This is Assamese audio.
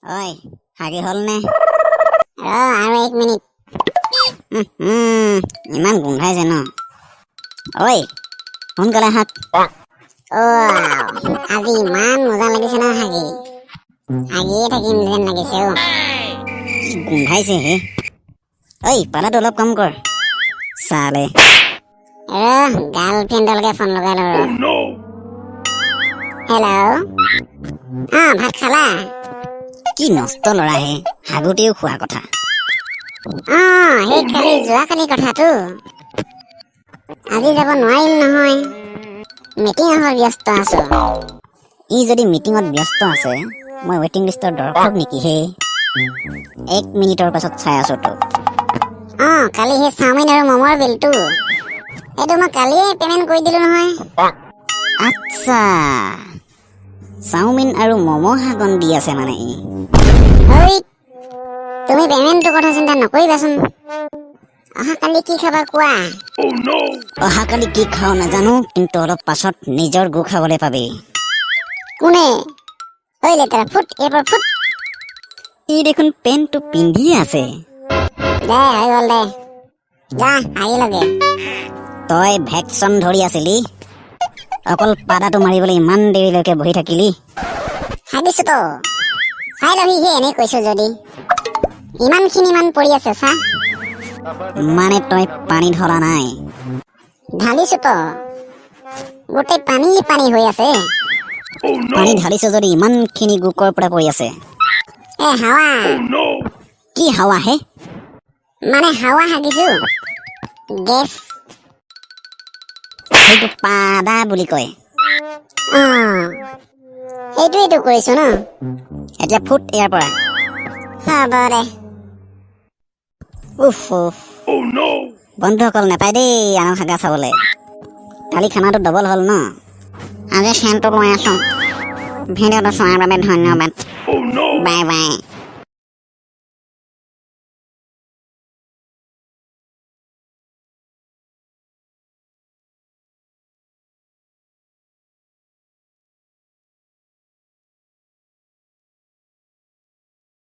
ঐ, হাগি হ'লনে? ৰ, আৰু এক মিনিট। উম, ইমান গোন্ধাইছে ন? ঐ, সোনকালে হাগ। অ', আজি ইমান মজা লাগিছে ন, হাগি হাগিয়ে থাকিম যেন লাগিছে অ'। কি গোন্ধাইছে হে! ঐ, পালাটো অলপ কম কৰ চালে। ৰ, গাৰ্লফ্ৰেণ্ডলৈকে ফোন লগাই লওঁ ৰ। হেল্ল', অ' ভাত খালা? কি নষ্ট ল'ৰা হে, হাগোতেও খোৱা কথা। অ' সেই কালি, যোৱাকালি কথাটো। আজি যাব নোৱাৰিম নহয়, মিটিং এখনত ব্যস্ত আছো। ই যদি মিটিঙত ব্যস্ত আছে, মই ৱেইটিং লিষ্টৰ দৰ্শক নেকি হে? এক মিনিটৰ পাছত চাই আছো তোক। অ' কালি সেই চাওমিন আৰু ম'মৰ বিলটো, সেইটো মই কালিয়ে পে'মেণ্ট কৰি দিলো নহয়। আচ্ছা, চাওমিন আৰু ম'ম' হাগন দি আছে মানে ই। ঐ, তুমি পে'মেণ্টটোৰ কথা চিন্তা নকৰিবাচোন। অহাকালি কি খাবা কোৱা। অহাকালি কি খাওঁ নাজানো, কিন্তু অলপ পাছত নিজৰ গু খাবলৈ পাবি। কোনে? ঐ লেতেৰা, ফুট ইয়াৰ পৰা ফুট। ই দেখোন পেণ্টটো পিন্ধিয়ে আছে। দে, হৈ গ'ল দে, যা হাগি লগে। তই ভেকচন ধৰি আছিলি, অকল পাদাটো মাৰিবলৈ ইমান দেৰিলৈকে বহি থাকিলি। হাগিছো তো, চাই লহিহে এনেই কৈছো যদি। ইমানখিনি মান পৰি আছে চা। মানে তই পানী ঢলা নাই? ঢালিছো তো, গোটেই পানী পানী হৈ আছে। পানী ঢালিছ যদি ইমানখিনি গু কৰ পৰা পৰি আছে? এ হাৱা। কি হাৱা হে? মানে হাৱা হাগিছো, গেছ। সেইটো পাদা বুলি কয়। অ, সেইটোৱেতো কৰিছো ন। এতিয়া ফুট ইয়াৰ পৰা। হ'ব দে। উফ উফ। বন্ধুসকল, নাপায় দেই আনক হাগা চাবলৈ। কালি খানাটো ডবল হ'ল ন? আজি চেণ্টটো লৈ আছোঁ। ভিডিঅ'টো চোৱাৰ বাবে ধন্যবাদ। Bye bye.